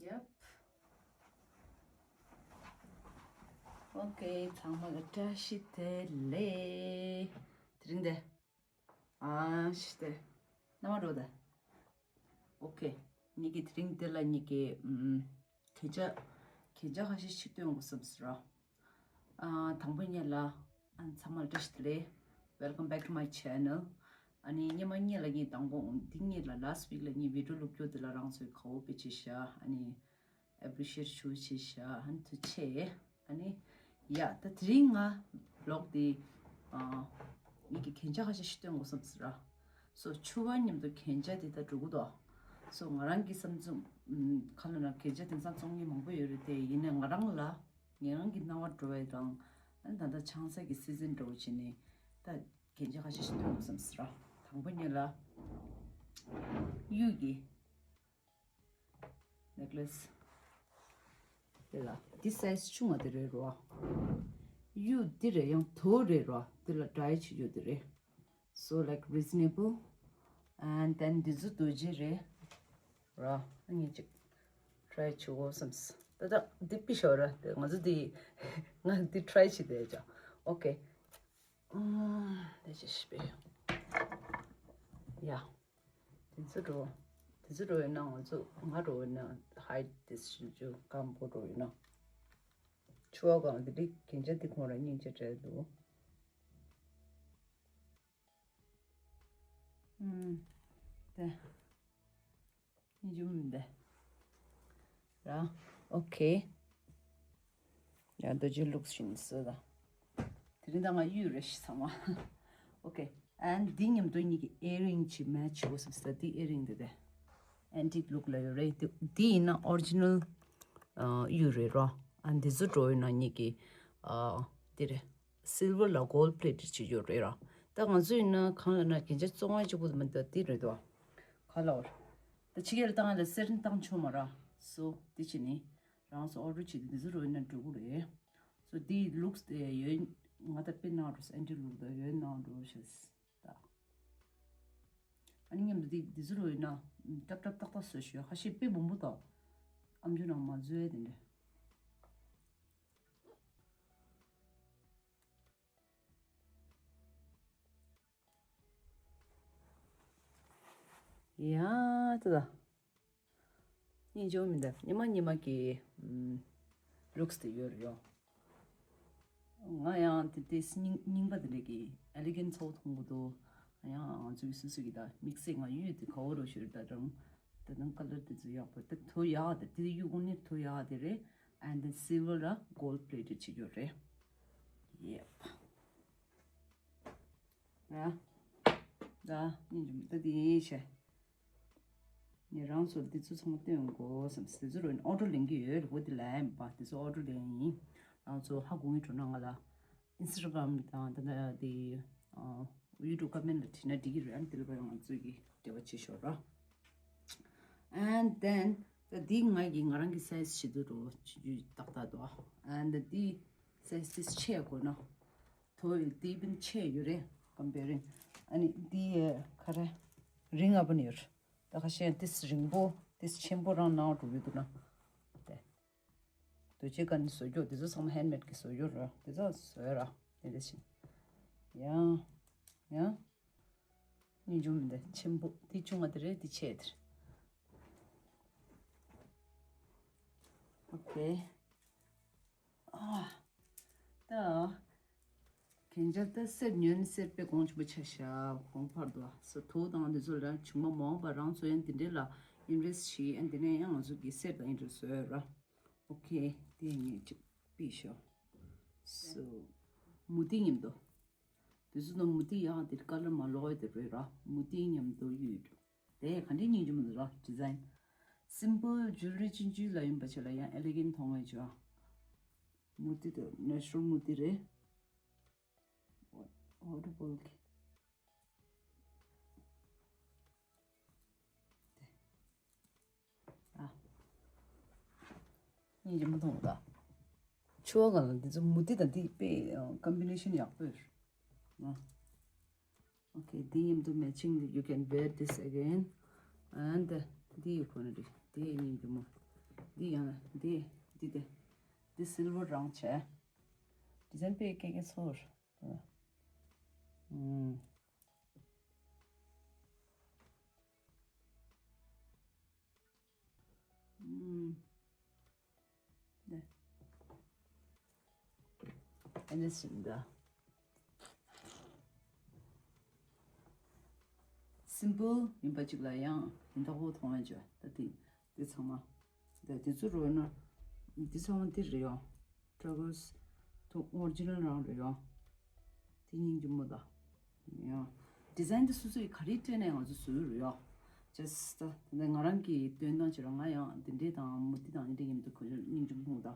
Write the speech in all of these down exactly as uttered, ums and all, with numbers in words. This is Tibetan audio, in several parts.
Yep. Okay, ཚང་མ་ལ་བཀྲ་ཤིས་བདེ་ལེགས། དེ་རིང་དེ། ཨ་ཤི་དེ། ན་མ་རོ་དེ། Okay. ཉིད་ཀྱི་དེ་རིང་དེ་ལ་ཉིད་ཀྱི་ཨམ། གན་ཇ། གན་ཇ་ཁ་ཤས་ཤིག་སྟོན་དགོས་བསམ་སོང་ར། ཨ་དང་པོ་ཉིད་ལ། ཨ་ཚང་མ་ལ་བཀྲ་ཤིས་བདེ་ལེགས། Welcome back to my channel. ཨ་ནི་སྔོན་མ་ཉིད་ལ་ངས་དང་པོ་འདི་ཉིད་ལ་last week ལ་ངས་video བླུགས་རྒྱུ་དེ་ལ་རང་ཚོས་ག་འོ་དཔེ་ཆ་བཞག་ཨ་ནི་appreciate ཞུ་ཆེ་ཤ་ཧན་ཐུ་ཆེ། ཨ་ནི་ཡ་ད་དེ་རིང་ང་vlog དེ་ཨ་ངེད་ཀྱི་གན་ཇ་ཁ་ཤས་ཤིག་སྟོན་དགོས་བསམ་ཟེར་ར། སོ་ཕྱུ་པ་མཉམ་དུ་གན་ཇ་དེ་ད་འགྲོ་གི་འདུག་སོ་ང་རང་གི་བསམ་ཚུལ་ཨམ་ག་ལ་ན་གན་ཇ་དེང་སང་བཙོང་མཁན་མང་པོ་ཡོད་རེད་དེ། ཡིན་ནའི་ང་རང་ལ་ངེད་རང་གི་སྣང་བ་འགྲོ་བའི་དང་ཨ་ནི་ད་ལྟ་ཆང་ས་གི་season འགྲོ་བ་བྱས་ནས་ད་གན་ཇ་ཁ་ཤས་ཤིག་སྟོན་དགོས་བསམ་ཟེར་ར། དང་པོ་ཉིད་ལ་གཡུ་གི necklace དེ་ལ་འདི་size ཆུང་བ་དེ་རེད་རོ། གཡུ་འདི་རེད་ཡང་དོ་རེད་རོ། འདི་ལ་dye བྱེད་རྒྱུ་དེ་རེད། So like reasonable. And then འདི་ཚོ་རྡོ་རྗེ་རེད་རོ། ཨ་ངས་ཅིག་try བྱེད་དགོས་བསམ། ད་ད་འདི་པི་ཤོ་ར་དེ་ང་ཚོ་འདི་ང་འདི་try བྱེད་དེ་ཅོ། Okay. ཨ་དེ་ཅི་ཤི་པེ་ཡ། དེ་ཚོ་འགྲོ། དེ་ཚོ་འགྲོ་ཡོད་ན་ང་ཚོ་ང་འགྲོ་ཡོད་ན་hide this ཞུ་རྒྱུ་སྐམ་པོ་འགྲོ་ཡོད་ན། ཆུ་བ་གང་དེ་རིགས་གན་ཇ་དེ་ཁོང་ར་སྙིང་རྗེ་བྲལ་འདུག་ཨུམ། དེ། སྙིང་རྗེ་མོ་མི་འདུག་ར། Okay. ཡ་རྡོ་རྗེ་ལུགས་བཞིན་སུ་ད། དེ་རིང་ད་ང་གཡུ་རེ་ཞིག་ཚང་མ། Okay. And འདི་མཉམ་དུ་གཉིས་ཀྱི་earring ཅིག་match བྱེད་དགོས་བསམ་སོང་། འདི་earring འདི་དེ་antique look ལ་ཡོད་རེད། འདི་འདི་ཡིན་ན་original ཨ་གཡུ་རེད་རོ། ཨ་འདི་ཚོ་འགྲོ་ཡོད་ན་གཉིས་ཀྱི་ཨ་འདི་རེད། Silver ལ་gold plated བྱེད་རྒྱུ་རེད་ར། ད་ང་ཚོ་ཡིན་ན་གང་ལ་ན་གན་ཇ་བཙོང་བ་གཅིག་པུ་མི་འདུག་འདི་རེད་དོ། ག་ལ་བར། ད་ཕྱི་རྒྱལ་བཏང་ཡ་ལ་སེར་བཏང་ཆོག་མ་ར། So འདི་བྱས་ནི་རང་ཚོ་order བྱེད་དུས་འདི་ཚོ་རོལ་ན་འགྲོ་གི་རེད། So འདི་looks དེ་ཡོད་ང་ད་དཔེ་གནང་རོགས། antique look ད་ཡོད་གནང་རོགས་ཞེས་ད། ཨ་ནི་མཉམ་དུ་འདི་འདི་ཚོ་རོལ་ན་ཏབ་ཏབ་ཏག་ཏག་བཟོས་ཞོ། ཁ་ཤས་དཔེ་སྦོམ་པོ་དང་ཨམ་ཅོག་ནང་མ་འཛུལ་དེ་འདྲ། ཡ་ད་ད། སྙིང་རྗེ་མོ་མི་འདུག་ཉི་མ་ཉི་མ་གི་ཨམ་looks དེ་ཡོད་རེད་ཡོ། ང་ཡང་དེ་དེ་རྙིང་རྙིང་པ་དེ་འདྲ་གི་elegant ཚོ་མཐོང་གི་འདུག་ཡང་ང་ཚོའི་སུ་སུ་གི་ད་དམིགས་བསལ་ང་གཡུ་དེ་ག་བོ་རོ་ཞུ་རེད། ད་རང་ད་དང་color དེ་ཚོ་ཡག་པོ་ད་དོ་ཡག་དེ་དེ་གཡུ་གོང་ནི་དོ་ཡག་དེ་རེད། And then silver ལ་gold plated བྱེད་རྒྱུ་རེད། Yep. ར། ད་སྙིང་རྗེ་མོ་ད་དེ་ཡིན་ཤེ། ངས་རང་ཚོར་འདི་ཚོ་ཚང་མ་སྟོན་དགོས་བསམ། དེ་ཚོ་རོ་order ལེན་གྱི་ཡོད་རེད། འོ་དེ་ལ་ཡིན་པ་དེ་ཚོ་order ལེན་ཡིན། རང་ཚོ་ཧ་གོ་ངེས་འགྲོ་ན་ང་ལ་Instagram དང་ད་ལྟ་དེ་YouTube comment ལ་བྲིས་ན་འགྲིག་གི་རེད། ཨ་ནི་དེ་ལ་ཕར་ང་ཚོས་ཀྱི་འབྲེལ་བ་བྱེད་ཤོག་ར། And then ད་འདི་ང་གི་ང་རང་གི་size བྱེད་དུ་རོ་ཆུ་ཆུ་ཏག་ཏག་འདུག And འདི་size དེ་ཆེ་དགོས་ན། དོ་ཡི་དེ་བིན་ཆེ་ཡོད་རེད། comparing ཨ་ནི་འདི་ག་རེ་རིང་ཨ་བ་ནི་ཡོད་རེད། ད་ཁ་ཤས་དེ་རིང་པོ་དེ་ཆེན་པོ་རང་ནང་འགྲོ་ཡོད་འདུག་ན། དེ་དོ་ཅི་ག་ནི་བཟོ་རྒྱུ་དེ་ཚོ་ཚང་མ་handmade གི་བཟོ་རྒྱུ་རེད། དེ་ཚོ་བཟོས་ར་དེ་འདྲ་ཞིག་ཡང་ཡང་། སྙིང་རྗེ་མོ་འདི་ཆེན་པོ་འདི་ཆུང་བ་དེ་རེད། འདི་ཆེ་དེ་རེད། Okay. ཨ། ད་གན་ཇ་ད་སེར་ཉོན་སེར་པའི་གོང་ཆུ་བ་ཆ་ཤ་གོང་འཕར་དུ་སོ་དོ་དང་འདི་ཚོ་ལ་ཆུང་མ་མང་བ་རང་ཚོ་ཡང་འདི་འདྲས་ལ་interest བྱེད། ཨ་འདི་ནས་ཡང་ང་ཚོ་གི་སེར་དང་interest བཟོས་ར། Okay. དེ་ངས་ཅིག་པི་ཤོ། So མུ་ཏིག་མཉམ་དུ། དེ་ཚོ་ནང་མུ་ཏིག་ཡག་དེ་ཀ་ལར་མ་ལོག་ཡ་དེ་རེད་ར། མུ་ཏིག་མཉམ་དུ་གཡུ། དེ་ག་འདྲའི་སྙིང་རྗེ་མོ་འདུག་ར་design། Simple jewelry ཆུང་ཆུང་ལ་ཡིན་པ་ཆེ་ལ་ཡང་elegant མཐོང་བའི་ཆོ། མུ་ཏིག་དེ་natural མུ་ཏིག་རེད། Waterfall གི། ཨ། སྙིང་རྗེ་མོ་མཐོང་གི་འདུག་ཆུ་བ་གང་ལ་འདི་ཚོ་མུ་ཏིག་དང་འདི་དཔེ་combination ཡག་པོ་ཡོད། ཨ། Okay, འདི་མཉམ་དུ་matching you can wear this again. And འདི་ཡི་ཁོ་ན་རེད། འདི་སྙིང་རྗེ་མོ། འདི་ཡང་འདི་འདི་དེ་འདི་སིལ་བར་རང་བྱས། ཌི་ཛའིན་དཔེ་སྐད་སྐད་ཚོར། ཨུམ། ཨུམ། ནས། ཨ་ནི་སིམ་པལ་ཡིན་པ་ཅིག་ལ་ཡང་ཡིན་ད་ཧོ་མཐོང་ཡ་ཅོ་ད་དེ་དེ་ཚང་མ་ད་དེ་ཚོ་རོ་ན་དེ་ཚང་མ་དེ་རེད་ཡོང་། ཊྲ་ཝལ་སི་ཐོག་ཨོ་རི་ཇི་ནལ་རང་རེད་ཡོང་། དེ་སྙིང་རྗེ་མོ་ད། ཡང་། ཌི་ཛའིན་དེ་སོ་སོ་ཡི་ག་རེ་སྤྲད་ནས་ང་ཚོ་བཟོས་རེད་ཡོ། ཇ་སི་ད་དེ་ནས་ང་རང་གི་སྟོན་སྟངས་བྱེད་ར་ང་ཡང་དེ་འདྲས་དང་མུ་ཏི་དང་དེ་འདྲས་མཉམ་དུ་གོ་སྙིང་རྗེ་མོ་ད།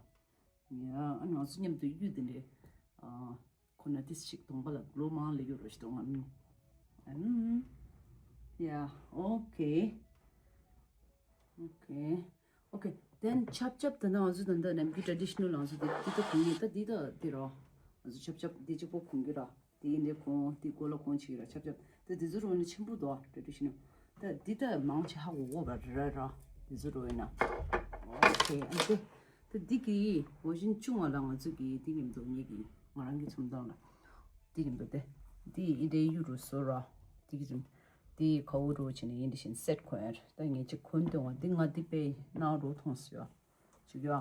ཡང་ཨ་ང་ཚོ་མཉམ་དུ་གཡུ་དེ་འདྲས་ཨ་ཁོ་ན་ཏིས་ཞིག་གདོང་པ་ལ་གློ་མང་ལེ་ཡོད་རོ་ཞིག་གདོང་ང་མི། ཨམ། ཡ། ཨོ་ཁེ། ཨོ་ཁེ། ཨོ་ཁེ། དེན་ཆབ་ཆབ་དེ་ན་ང་ཚོ་ད་ལྟ་ནམ་རྒྱུན་ཊྲ་ཌི་ཤི་ནལ་ང་ཚོ་དེ་དེ་ད་གོན་གི་ད་དེ་ད་དེ་རོ། ང་ཚོ་ཆབ་ཆབ་དེ་གཅིག་པོ་གོན་གི་ར། དེ་ཡིན་དེ་གོན་དེ་གོ་ལ་གོན་ཆི་གི་ར་ཆབ་ཆབ་དེ་དེ་ཚོ་རོ་ནི་ཆེན་པོ་དོ་ཊྲ་ཌི་ཤི་ནལ། ད་དེ་ད་མང་ཆེ་ཧ་གོ་གོ་ར་ར་ར། དེ་ཚོ་རོ་ཡིན་ན། ཨོ་ཁེ། ཨ་དེ་ད་དེ་གི་བར་ཤན་བཅུ་ལྔ་ལ་ང་ཚོ་གི་དེ་ཉིན་དུ་ངེད་ཀྱི་ང་རང་གི་ཚོམས་སྟངས་ལ། དེ་ཡིན་པ་དེ། དེ་ཡིན་དེ་གཡུ་རུ་བཟོ་ར། དེ་གི་རིམ། དེ་ཁའུ་རུ་བྱས་ནས་ཡིན་དེ་བཞིན་སེ་ཊི་གོན་ཡར། ད་ངས་ཅིག་གོན་དོན་བ་འདི་ང་འདི་པའི་ནང་རུ་མཐོང་སོ་ཡ། ཅིག་ཡ།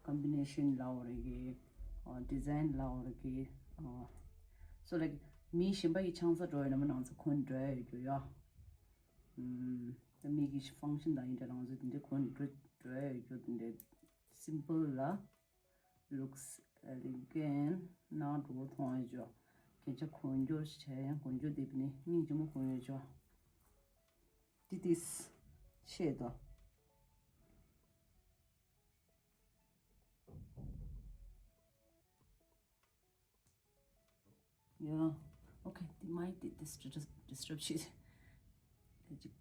ཀམ་བི་ནེ་ཤན་ལའོ་རེ་གི། ཨ་ཌི་ཛའིན་ལའོ་རེ་གི། ཨ་སོ་ལེག་མི་གཞན་པ་ཡི་ཆང་ས་འགྲོ་ཡ་ན་མ་ནང་ཚོ་གོན་འགྲོ་ཡ་ཡོད་རྒྱུ་ཡ། ཨམ། ད་མི་གི་ཕང་ཤན་དང་ཡིན་འདྲ་རང་ཚོ་དེ་འདྲ་གོན་འགྲོ་འགྲོ་ཡ་ཡོད་རྒྱུ་དེ་འདྲ་སིམ་པལ་ལ། Looks elegant. ནང་འགྲོ་མཐོང་ཡོད་ཅོ། རྒྱན་ཆ་གོན་འགྱོ་བྱས་ཡང་གོན་འགྱོ་དེ་བ་ནི་སྙིང་རྗེ་མོ་གོན་ཡོད་ཅོ། དེ་དེས་ཆེ་དོ། ཡ། ཨོ་ཁེ། དེ་མ་ཡི་དེ་དེ་ཌིས་ཊརབ་བྱེད། དེ་ཅིག་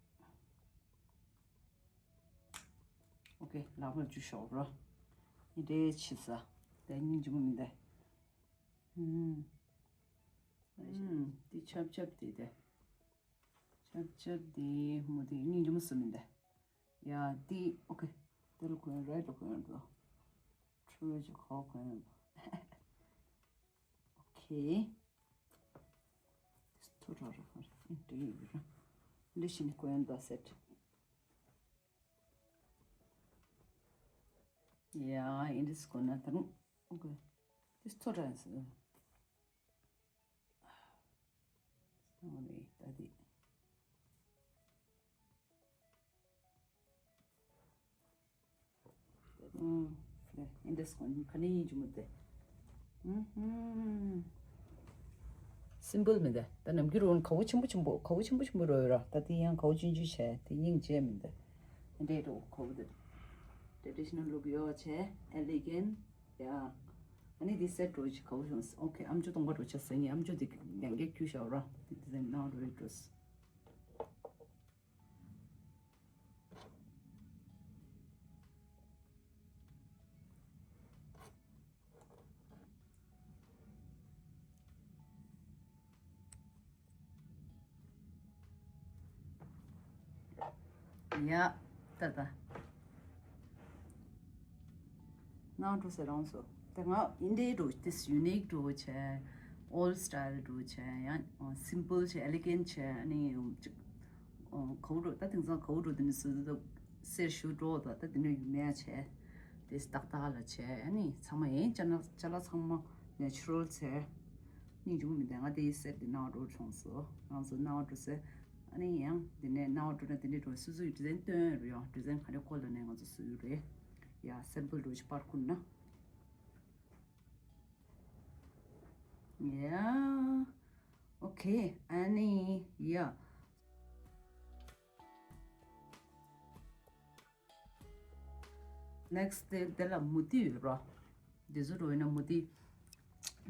ཨོ་ཁེ། ལག་པར་འཇུ་ཤོག་རོ། ཡིན་དེ་ཆི་ས། དེ་སྙིང་རྗེ་མོ་མིན་དེ། ཧུམ། ཧུམ། དེ་ཆབ་ཆབ་དེ་དེ། ཆབ་ཆབ་དེ་མོ་དེ་སྙིང་རྗེ་མོ་སུ་མིན་དེ། ཡ་དེ་ཨོ་ཁེ། དེ་ལ་གོན་རེད་ལ་གོན་རེད། ཁྲུ་ཅིག་ཁོ་གོན། ཨོ་ཁེ། ཐུ་ར་ར་ཧ་ར་ཨིན་ཏི་ཡི་ར། འདི་ཤིན་གོན་ད་སེ་ཊི། ཡ་ཨིན་དིས་གོན་ན་ད་རུང་། ཨོ་ཁེ། དེ་ཐུ་ར་ཨིན་སི། སོ་རི་ད་དེ། ཨུམ། ཨིན་དིས་གོན་ག་ནས་ཡིན་གྱི་མོ་དེ། ཨུམ་ཧུམ། སིམ་པལ་མི་དེ། ད་ནམ་རྒྱུན་རོ་ཁ་བོ་ཆེན་པོ་ཆེན་པོ་ཁ་བོ་ཆེན་པོ་ཆེན་པོ་རོ་ཡོད་ར། ད་དེ་ཡང་ཁ་བོ་ཆུང་ཆུང་བྱས་དེ་སྙིང་རྗེ་མི་དེ། འདྲེ་རོ་ཁ་བོ་དེ། ཊྲ་ཌི་ཤི་ནལ་ལུག་ཡོད་བྱས་ཨེ་ལི་གེན་ཡ། ཨ་ནི་དེ་སེ་ཊི་རོ་ཅིག་ཁ་བོ་བྱུང་སོང་། ཨོ་ཁེ། ཨམ་ཅོག་སྟོང་པ་རོ་ཆ་སེ་ངའི་ཨམ་ཅོག་དེ་ཡང་གེ་ཁྱུ་ཤ་ར། དེ་དེ་ནང་རོ་ཡོད་འགྲོ་སོང་། ཡ། ད་ད། ནང་འགྲོ་ཟེར་རང་སོ། ད་ང་ཨིན་དྲེ་འགྲོ་དེ་ཡུ་ནིག་འགྲོ་བྱས། ཨོལ་སི་ཊལ་འགྲོ་བྱས། ཡང་སིམ་པལ་བྱས། ཨེ་ལི་གེན་བྱས། ཨ་ནི་ཅིག་གའུ་འགྲོ་ད་དེང་སང་གའུ་འགྲོ་དེ་ནི་སུ་དུ་སེར་ཤུ་འགྲོ་ད་ད་དེ་ནི་ཡུ་མེ་བྱས། དེ་ཏག་ཏག་ལ་བྱས། ཨ་ནི་ཚང་མ་ཡིན་ཅ་ན་ཅ་ལག་ཚང་མ་ནེ་ཅུ་རལ་བྱས། སྙིང་རྗེ་མོ་མི་འདུག་ང་དེའི་སེ་ཊི་དེ་ནང་འགྲོ་བྱུང་སོ། རང་ཚོ་ནང་འགྲོ་ཟེར། ཨ་ནི་ཡང་དེ་ནས་ནང་འགྲོ་ན་དེ་འདྲའི་འགྲོ་སོ་སོ་ཡི་ཌི་ཛའིན་སྟོན་རུ་ཡང་ཌི་ཛའིན་ག་རེ་ཁོ་ལ་ནས་ང་ཚོ་བཟོས་ཡོད་རེད། ཡ་སེམ་པལ་འགྲོ་ཞིག་པར་ཁུར་ན། ཡ། ཨོ་ཁེ། ཨ་ནི་ཡ། ནེག་སི་ཊི་དེ་དེ་ལ་མུ་ཏི་ཡོད་རོ། དེ་ཚོ་རོ་ཡིན་ན་མུ་ཏི་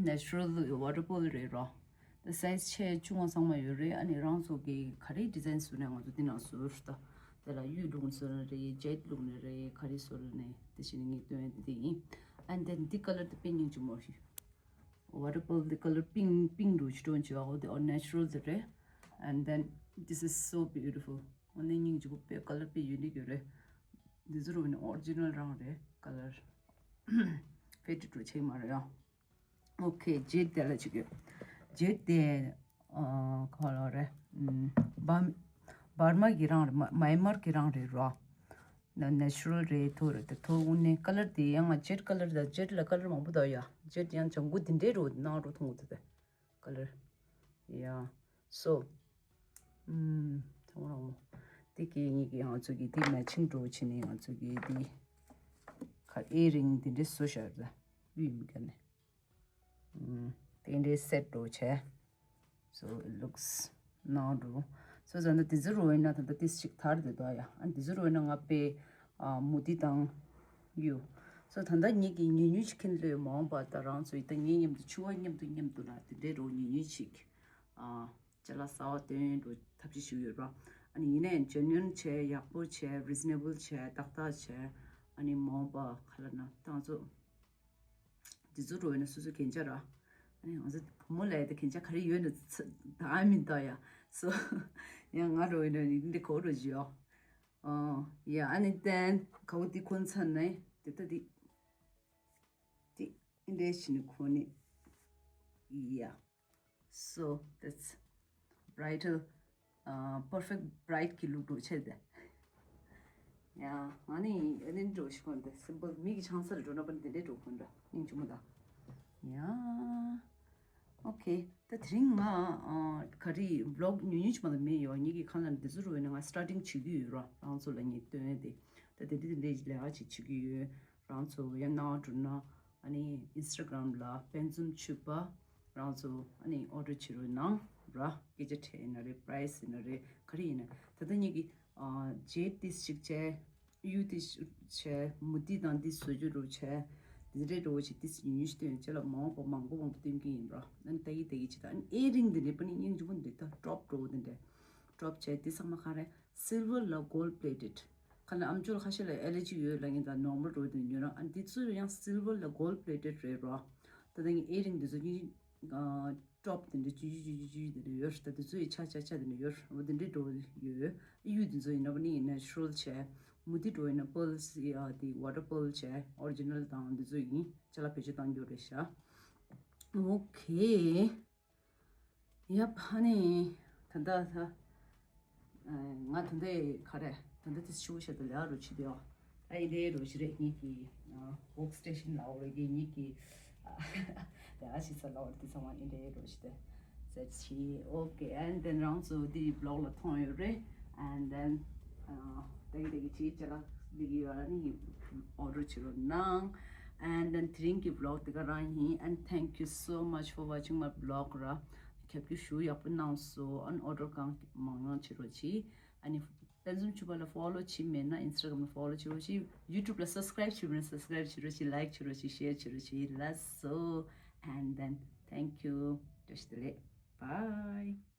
ནེ་ཅུ་རལ་ཝ་ཊར་པོལ་རེད་རོ། དེ་སའི་ཛི་ཆེ་ཆུང་བ་ཚང་མ་ཡོད་རེད། ཨ་ནི་རང་ཚོ་གི་ག་རེ་ཌི་ཛའིན་བཟོ་ནས་ང་ཚོ་འདི་ནང་བཟོ་རུ་ད། དེ་ལ་གཡུ་བླུགས་ནས་བཟོ་ན་རེད། ཇེཌ་བླུགས་ནས་རེད། ག་རེ་བཟོ་ན་རེད། དེ་བཞིན་ངས་སྟོན་དེ་དེ་ཡིན། ཨན་དེ་འདི་ཀ་ལར་དེ་དཔེ་སྙིང་རྗེ་མོ་ཞིག་ཝ་ཊར་པོལ་དེ་ཀ་ལར་པིང་པིང་རུ་ཅི་སྟོན་བྱེད་པ་འོ་དེ་ཨོ་ནེ་ཅུ་རལ་དེ་རེད། And then this is so beautiful. འོ་ནི་སྙིང་རྗེ་པོ་དཔེ་ཀ་ལར་དཔེ་ཡུ་ནིག་ཡོད་རེད། འདི་ཚོ་རུ་ནི་ཨོ་རི་ཇི་ནལ་རང་རེད། ཀ་ལར་ཕེ་ཏི་འགྲོ་ཆེ་མ་རེད་ཡ། ཨོ་ཁེ། ཇེཌ་དེ་ལ་ཆུ་གི་ཇེཌ་དེ་ཁོ་ལོ་རེད། བར་མ་གི་རང་རེད། མ་མའི་མར་གི་རང་རེད་རོ། ན་ནེ་ཅུ་རལ་རེད། ཐོ་རེད། དེ་ཐོ་དངོས་གནས་ཀ་ལར་དེ་ཡང་ང་ཇེཌ་ཀ་ལར་ད། ཇེཌ་ལ་ཀ་ལར་མང་པོ་འདུག་ཡ། ཇེཌ་ཡང་ལྗང་གུ་དེ་འདྲའི་རོ་ནང་རོ་མཐོང་གི་འདུག་དེ་ཀ་ལར། ཡ། སོ། ཨུམ། ཚང་མ་རང་མོ། དེ་གི་ངེད་ཀྱི་ང་ཚོ་གི་དེ་མེ་ཆིང་འགྲོ་བྱས་ནས་ང་ཚོ་གི་དེ་ཁ་ཨེ་རིང་དེ་འདྲའི་བཟོ་བཞག་ར། ཡུལ་མི་ག་ནས། ཨུམ། དེ་འདྲའི་སེ་ཊི་འགྲོ་བྱས། So it looks now འགྲོ། སོ་ད་ལྟ་དེ་ཚོ་རོ་ཡིན་ན་ད་ལྟ་དེ་ཞིག་ཐར་དེ་དོ་ཡ། ཨ་དེ་ཚོ་རོ་ཡིན་ན་ང་པའི་ཨ་མུ་ཏི་དང་ཡུ། སོ་ད་ལྟ་ངེད་ཀྱི་ཉུ་ཉུ་ཅིག་ཁྱེར་ལོས་མ་འོངས་པ་ད་རང་ཚོ་ཡི་ད་ངེད་མཉམ་དུ་ཕྱུ་པ་མཉམ་དུ་མཉམ་དུ་ལ་དེ་འདྲའི་རོ་ཉུ་ཉུ་ཅིག་ཨ། ཅ་ལག་གསར་པ་སྟོན་འགྲོ་ཐབས་ཤེས་ཞུ་ཡོད་ར། ཨ་ནི་ཡིན་ནའི་ཇེ་ནུ་ཨན་བྱས། ཡག་པོ་བྱས། རི་ཛི་ནེ་བལ་བྱས། ཏག་ཏག་བྱས། ཨ་ནི་མ་འོངས་པ་ག་ལ་ན་ཏང་ཙོ་འདི་ཚོ་འགྲོ་ཡོད་ན་སོ་སོ་གན་ཆ་ར། ཨ་ནི་ང་ཚོ་བུ་མོ་ལ་ཡ་ད་གན་ཆ་ག་རེ་ཡོད་ན་ད་ཨ་མི་འདའ་ཡ། སོ་ཡང་ང་འགྲོ་ཡོད་ན་འདི་གོ་འགྲོ་ཇི་ཡོ། ཨ་ཡ། ཨ་ནི་ཏན་ག་བོ་འདི་ཁོན་ཚ་ནས་དེ་ད་འདི་འདི་འདྲའི་ཞིག་ནི་ཁོ་ནི་ཡ། So that's bridal, uh, perfect bride གི་ལུགས་འགྲོ་ཆེ་དེ། ཡ། ང་ནི་ཨ་ནི་འགྲོ་ཞིག་ཁོན་དེ་སིམ་པལ་མི་གི་ཆང་ས་རེ་འགྲོ་ན་པ་ནི་དེ་འདྲའི་འགྲོ་ཁོན་འདྲ་སྙིང་རྗེ་མོ་ད། ཡ། ཨོ་ཁེ། ད་དེ་རིང་ང་ཨ་ག་རེ་བི་ལོག་ཉུང་ཉུང་ཅིག་མ་གཏོགས་མེད་ཡོད། ངེད་ཀྱི་ཁ་ལ་འདི་ཚོ་རུ་ཡོད་ན་ང་སི་ཊར་ཊིང་བྱེད་ཀྱི་ཡོད་ར། རང་ཚོ་ལ་ངས་སྟོན་ཡ་དེ། ད་དེ་འདྲ་དེ་འདྲའི་ལས་ཀ་ཅིག་བྱེད་ཀྱི་ཡོད། རང་ཚོ་ཡང་ནང་འགྲོ་ན་ཨ་ནི་ཨིན་སི་ཊ་གྷི་རམ་ལ་དཔལ་འཛོམས་ཕྱུ་པ། རང་ཚོ་ཨ་ནི་ཨོ་ཌར་བྱེད་རོགས་གནང་ར། སྐད་ཆ་དྲིས་ཡིན་ན་རེད། པ་རའི་སི་ཡིན་ན་རེད། ག་རེ་ཡིན་ན། ད་ལྟ་ངེད་ཀྱི་ཨ་ཇེཌ་ཏིས་ཅིག་བྱས། གཡུ་ཏིས་བྱས། མུ་ཏིག་དང་ཏིས་བཟོ་རྒྱུ་རོ་བྱས། འདི་འདྲའི་རོ་བྱས་ཏིས་ཉུང་ཉུང་ཞིག་སྟོན་ཅེས་ལ་མང་པོ་མང་པོ་མང་པོ་སྟོན་གྱི་ཡིན་ར། ཨ་ནི་ད་གི་ད་གི་ཅི་ད་ཨ་ནི་ཨེ་རིང་འདི་འདྲའི་པ་ནི་སྙིང་རྗེ་མོ་འདི་ད་ཌོབ་རོ་འདི་འདྲའི་ཌོབ་བྱས་ཏིས་ཚང་མ་ག་རེ། སིལ་ཝར་ལ་གོལ་པི་ལེ་ཊེཌ། ཁ་ན་ཨམ་ཅོག་ལ་ཁ་ཤས་ལ་ཨེ་ལར་ཇི་ཡོད་ལབ་མཁན་དང་ནོར་མལ་འགྲོ་དེ་ཉོ་རང་ཨ་འདི་ཚོ་ཡང་སིལ་ཝར་ལ་གོལ་པི་ལེ་ཊེཌ་རེད་རོ། ད་ལྟ་ངའི་ཨེ་རིང་འདི་ཚོ་གཉིས་ཀྲོབ་དེ་འདྲ་ཅུ་ཅུ་ཅུ་ཅུ་དེ་འདྲ་ཡོད། ད་དེ་ཚོ་ཡི་ཆ་ཆ་ཆ་དེ་འདྲ་ཡོད། འོ་དེ་འདྲའི་འགྲོ་ཡོད། གཡུ་དེ་ཚོ་ཡིན་ན་པ་ནི་ནེ་ཅུ་རལ་བྱས། མུ་ཏིག་འགྲོ་ཡིན་ན་པརལ་སི་ཡ་དེ་ཝ་ཊར་པརལ་བྱས། ཨོ་རི་ཇི་ནལ་དང་འདི་ཚོ་ཡིན། ཅ་ལག་བེད་སྤྱོད་བཏང་རྒྱུ་རེད་ཤག་ཨོ་ཁེ། ཡ་ཕ་ནི། ད་ལྟ་ད། ང་ད་ལྟ་ག་རེ། ད་ལྟ་དེ་ཤུ་ཤ་དུ་ལ་རུ་ཆི་དེའོ། ད་ཡི་དེ་རུ་ཤི་རེ་ཉིད་ཀྱི་ཝོག་སི་ཊེ་ཤན་ལ་འོ་རེ་གི་ཉིད་ཀྱི་ད་ཨ་ཤི་ས་ལ་འོ་རེ་དེ་ཚང་མ་ཡི་དེ་རུ་ཤི་དེ་ཟེར་ཆི། ཨོ་ཁེ། ཨེན་དེན་རང་ཚོ་དེ་བི་ལོག་ལ་མཐོང་ཡོད་རེད། ཨེན་དེན་ད་གི་ད་གི་ཆི་ཅ་ལག་འདི་གི་ཡོད་ལ་ནི་ཨོ་ཌར་བྱེད་རོགས་གནང་། And then དེ་རིང་གི་བི་ལོག་དེ་ག་རང་ཡིན། And thank you so much for watching my vlog ར། ཁྱབ་སྐྱོར་ཞུ་ཡག་པོ་གནང་སོང་། ཨན་ཨོ་ཌར་གང་མང་ཉུང་བྱེད་རོགས་གྱིས། ཨ་ནི་དཔལ་འཛོམས་ཕྱུ་པ་ལ་ཕོ་ལོ་བྱེད་མེད་ན་ཨིན་སི་ཊ་གྷ་རམ་ལ་ཕོ་ལོ་བྱེད་རོགས་གྱིས། ཡུ་ཊུབ་ལ་སབ་སི་ཀ་རའིབ་བྱེད་མེད་ན་སབ་སི་ཀ་རའིབ་བྱེད་རོགས་གྱིས། ལའིཀ་བྱེད་རོགས་གྱིས། ཤེར་བྱེད་རོགས་གྱིས། ལགས་སོ། And then thank you. བཀྲ་ཤིས་བདེ་ལེགས། Bye.